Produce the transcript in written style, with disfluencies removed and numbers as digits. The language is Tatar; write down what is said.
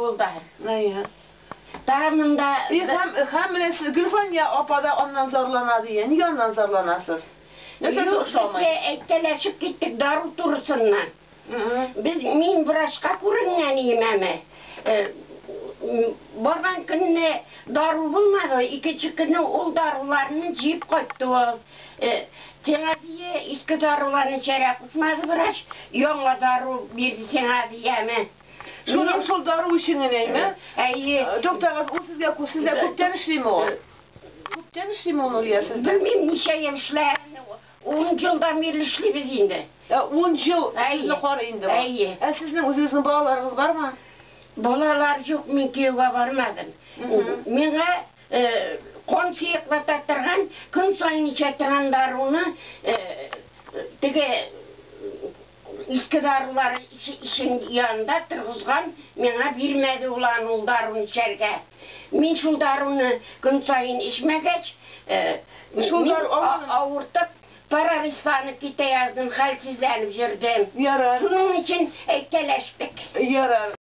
авылда. Әйе. Тагы монда. И һәм, һәм менә сез Гөлфания апа да аннан зарлана ди. Нигә аннан зарланасыз? Нәрсәсе Юк, ошамый? без әйткәләшеп киттек дару турысыннан. Без мин врачка күренгән идем әме. Барган көнне дару булмады, икенче көнне ул даруларны җыеп кайтты ул. Сиңа дие, иске даруларны эчәргә кушмады врач, яңа дару бирде сиңа дияме. Шуның шул дару өчен генә әйме? Әйе. Туктагыз, ул сезгә сездә күптән эшлиме ул? Күптән эшлиме ул Нурия сездә? Белмим ничә ел эшләгәнне. Ун елдан бирле эшлибез инде. Ә, ун ел Әйе. сезне карый инде ул. Әйе. Ә сезнең үзегезнең балаларыгыз бармы? Балалар юк, мин кияүгә бармадым. Миңа кан сыеклата торган, көн саен эчә торган даруны теге иске дарулар ишен янында торгызган, миңа бирмәде ул аны ул даруны эчәргә. Мин шул даруны көн саен эчмәгәч, Шул мин дару алмадың? авыртып, парализланып китә яздым, хәлсезләнеп йөрдем. Ярар. Шуның өчен әйткәләштек. Ярар.